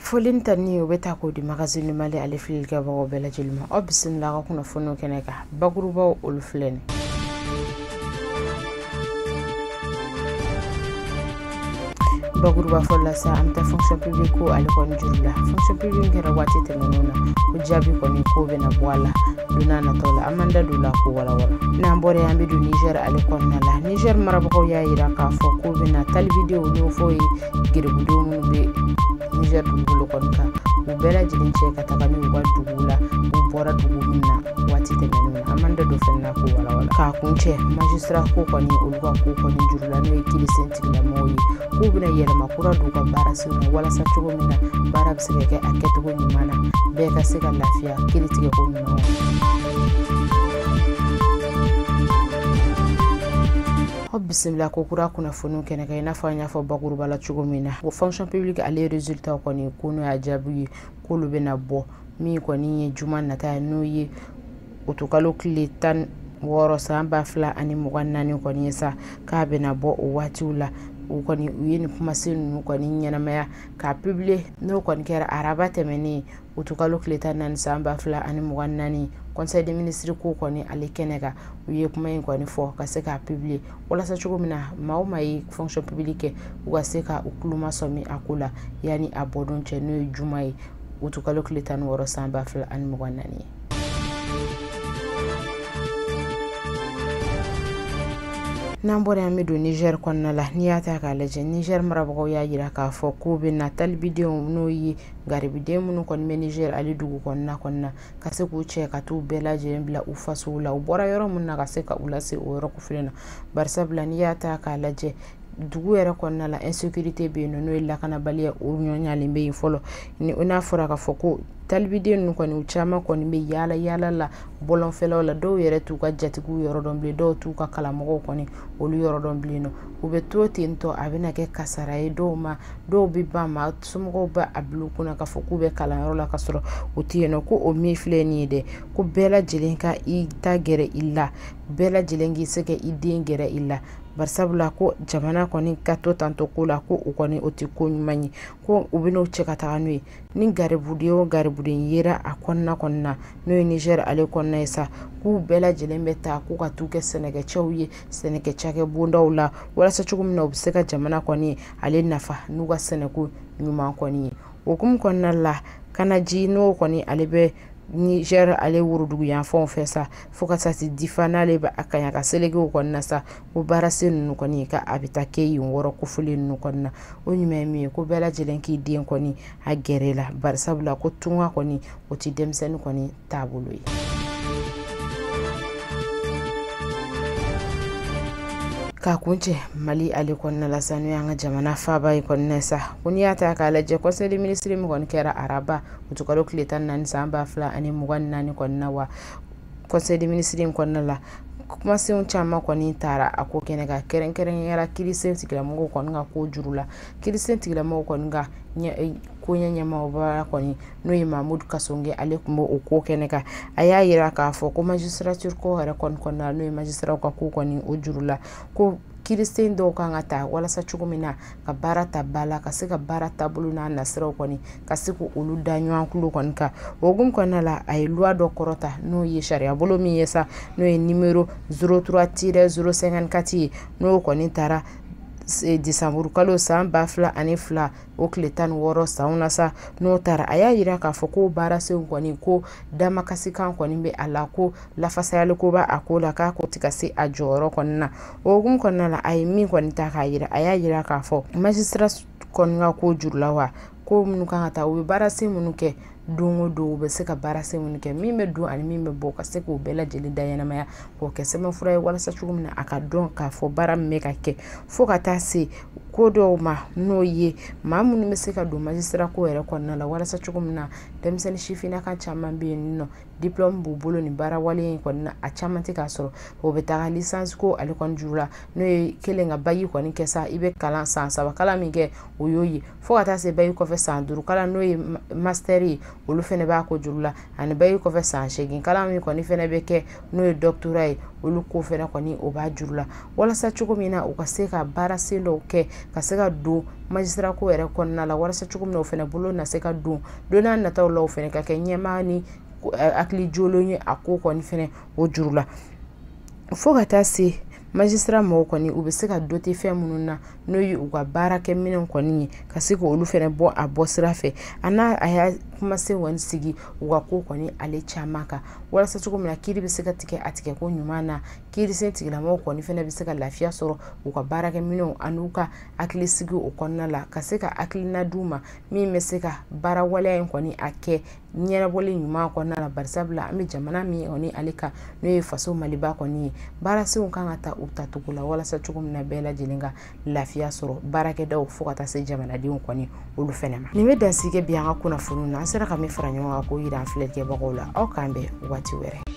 Foli ni tanuni o bɛ ta k'o di Magazine du Mali ale filɛlikɛbagaw bɛɛ lajɛlen ma. Aw bisimila ka kunnafoniw kɛnɛ kan, bakurubaw olu filɛ nin. Bakuruba fɔlɔ la sa, an bɛ taa fonction publique ko ale kɔni juru la. Fonction publique kɛra waati tɛmɛnenw na, ko jaabi kɔni ko bɛna bɔ a la don n'a nataw la, an b'an da don la k'o walawala. N'an bɔra yen, an bɛ don Niger ale kɔnɔna la. Niger marabagaw y'a yira k'a fɔ k'u bɛna talibidenw, n'o fɔ ye gerebudenw minnu bɛ Niger dugukolo kɔni kan, u bɛɛ lajɛlen cɛ ka taga n'u ka dugu la, u bɔra dugu min na waati tɛmɛnenw na. An b'an da don fɛnɛ na k'o walawala. K'a kuncɛ, magistrat ko kɔni, olu ka ko kɔni juru la, n'o ye kiirisen tigilamɔgɔw ye, k'u bɛna yɛlɛma kura don u ka baara senw na, walasa cogo min na baara bɛ se ka kɛ a kɛcogo ɲuman na, bɛɛ ka se ka lafiya kiiri tigɛko ɲuman na. Aw bisimila ko kura kunnafoniw kɛnɛ kan. I n'a fɔ an y'a fɔ bakuruba la cogo min na, o fonction publique ale résultat kɔni ko n'o y'a jaabi ye, k'olu bɛna bɔ min kɔni ye juma nata ye, n'o ye utukalo tile 16 san 2024 kɔni ye sa, k'a bɛna bɔ o waatiw la. U kɔni u ye nin kumasen ninnu kɔni ɲɛnamaya k'a publier, n'o kɔni kɛra araba tɛmɛnen utukalo tile 14 san 2024, conseil des ministres ko kɔni ale kɛnɛ kan. U ye kuma in kɔni fɔ ka se k'a publier walasa cogo min na maa o maa ye fonction publique kɛ, u ka se ka u tuloma sɔmi a ko la yanni a bɔdon cɛ, n'o ye juma ye utukalo tile 16 san 2024 ye. N'an bɔra yan, an bɛ don Niger kɔnɔna la. N'i y'a ta k'a lajɛ, Niger marabagaw y'a yira k'a fɔ k'u bɛna talibidenw, n'o ye garibiden minnu kɔni bɛ Niger ale dugu kɔnɔna kɔnɔna, ka se k'u cɛ ka t'u bɛɛ lajɛlen bila u fasow la, u bɔra yɔrɔ min na, ka se ka u lase o yɔrɔ kofɔlen na. Barisabula n'i y'a ta k'a lajɛ, dugu yɛrɛ kɔnɔna la, insécurité bɛ yen nɔ, n'o ye lakanabaliya, o ɲɔɲalen bɛ yen fɔlɔ. Ni n'a fɔra k'a fɔ ko talibiden ninnu kɔni, u caman kɔni bɛ yaala yaala la bɔlɔnfɛlaw la, dɔw yɛrɛ t'u ka jatigiw yɔrɔ dɔn bilen, dɔw t'u ka kalamɔgɔw kɔni olu yɔrɔ dɔn bilen nɔ, u bɛ to ten tɔ, a bɛna kɛ kasara ye dɔw ma. Dɔw bɛ ban ma, somɔgɔw bɛ a bila u kunna k'a fɔ k'u bɛ kalanyɔrɔ la ka sɔrɔ u tɛ yen nɔ. Ko o min filɛ nin ye dɛ, ko bɛɛ lajɛlen ka i ta gɛrɛ i la, bɛɛ lajɛlen k'i se ka i den gɛrɛ i la, barisabula ko jamana kɔni ka to tantɔ ko la, ko o kɔni o tɛ ko ɲuman ye. Ko u bɛn'o cɛ ka taga n'o ye. Ni garibuden o garibuden yera a kɔnɔna kɔnɔna, n'o ye Niger ale kɔnɔna ye sa, k'u bɛɛ lajɛlen bɛ taa k'u ka t'u kɛ sɛnɛkɛcɛw ye sɛnɛkɛ cakɛ bondaw la, walasa cogo min na u bɛ se ka jamana kɔni ale nafa n'u ka sɛnɛko ɲuman kɔni ye. O hukumu kɔnɔna la, Kanaji, n'o kɔni ale bɛ Niger ale worodugu yanfanw fɛ sa, fo ka taa se Difa, n'ale bɛ a Kaɲaka selekew kɔni na sa, ko baarasen ninnu kɔni ka a bɛ taa kɛ yen wɔɔrɔ kofɔlen ninnu kɔni na. O ɲuman ye min ye, ko bɛɛ lajɛlen k'i den kɔni a gɛrɛ la, barisabula ko tunga kɔni o tɛ denmisɛnnin kɔni taabolo ye. K'a kuncɛ Mali ale kɔnɔna la sa, n'o y'an ka jamana faaba ye kɔnɔna sa, ko n'i y'a ta k'a lajɛ, conseil des ministres min kɔni kɛra araba utukalo tile 14 san 2024 kɔnɔna wa, conseil des ministres in kɔnɔna la, kumasenw caman kɔni taara a ko kɛnɛ kan, kɛrɛnkɛrɛnnenya la kiirisen tigilamɔgɔw kɔni ka ko juru la. Kiirisen tigilamɔgɔw kɔni ka koɲɛ ɲɛmɔgɔba kɔni, n'o ye Mamudu Kasonge, ale tun bɛ o ko kɛnɛ kan. A y'a yira k'a fɔ ko magistrature ko yɛrɛ kɔni kɔnɔna, n'o ye magistratw ka ko kɔni o juru la, ko kiirisen dɔw kan ka ta walasa cogo min na ka baara ta ba la, ka se ka baara taabolo n'a nasiraw kɔni ka se k'olu da ɲɔgɔn kulo kɔni kan. O hukumu kɔnɔna la, a ye loi dɔ kɔrɔta, n'o ye sariya bolo min ye sa, n'o ye numéro 03-054 ye, n'o kɔni taara desanburu kalo san 2002 o tile 16 sanw na sa, n'o taara. A y'a yira k'a fɔ ko baarasenw kɔni, ko damakasikan kɔni bɛ a la, ko lafasayali ko b'a a ko la, k'a ko tɛ ka se a jɔyɔrɔ kɔni na. O hukumu kɔnɔna la, a ye min kɔni ta k'a yira, a y'a yira k'a fɔ magistrat kɔni ka ko juru la wa, ko minnu kan ka taa, u bɛ baarasen minnu kɛ don o don, u bɛ se ka baarasen minnu kɛ, min bɛ don ani min bɛ bɔ, ka se k'o bɛɛ lajɛlen da ɲɛnamaya k'o kɛ sɛbɛnfura ye, walasa cogo min na a ka dɔn k'a fɔ baara min bɛ ka kɛ, fo ka taa se ko dɔw ma, n'o ye maa minnu bɛ se ka don magistrat ko yɛrɛ kɔnɔna la, walasa cogo min na denmisɛnnin sifinnaka caman bɛ yen nɔ, diplôme b'u bolo nin baara wale in kɔni na, a caman tɛ k'a sɔrɔ. O bɛ taga licence ko ale kɔni juru la, n'o ye kelen ka bac kɔni kɛ sa, i bɛ kalan san 3 kalan min kɛ, o y'o ye, fo ka taa se bac kɔfɛ san 5 kalan, n'o ye master ye, olu fɛnɛ b'a ko juru la, ani bac kɔfɛ san 8 kalan min kɔni fɛnɛ bɛ kɛ, n'o ye doctorat ye. olu ko fɛnɛ kɔni o b'a juru la walasa cogo min na u ka se ka baara sen dɔw kɛ ka se ka don magistrat ko yɛrɛ kɔnɔna la, walasa cogo min na o fɛnɛ bolo na se ka don don n'a nataw la, o fɛnɛ ka kɛ ɲɛmaa ni hakili jolen ye a ko kɔni fɛnɛ o juru la. Fo ka taa se magistrat mɔgɔw kɔni u bɛ se ka doter fɛn minnu na, n'o ye u ka baarakɛminɛnw kɔni ye, ka se k'olu fɛnɛ bɔ a bɔ sira fɛ. A n'a a y'a kumasen kɔni sigi u ka ko kɔni ale caman kan, walasa cogo min na kiiri bɛ se ka tigɛ a tigɛ ko ɲuman na, kiirisen tigilamɔgɔw kɔni fɛnɛ bɛ se ka lafiya sɔrɔ u ka baarakɛminɛnw an'u ka hakilisigi o kɔnɔna la, ka se ka hakilina d'u ma min bɛ se ka baara waleya in kɔni a kɛ ɲɛnabɔli ɲuman kɔnɔna la. Barisabula an bɛ jamana min kɔni ale kan, n'o ye faso Maliba kɔni ye, baarasenw kan ka ta u tacogo la, walasa cogo min na bɛɛ lajɛlen ka lafiya sɔrɔ baarakɛdaw fo ka taa se jamanadenw kɔni olu fɛnɛ ma. Nin bɛ dansigi bi an ka kunnafoniw na, an sera ka min fara ɲɔgɔn kan k'o yira an filɛlikɛbagaw la. Aw k'an bɛn waati wɛrɛ.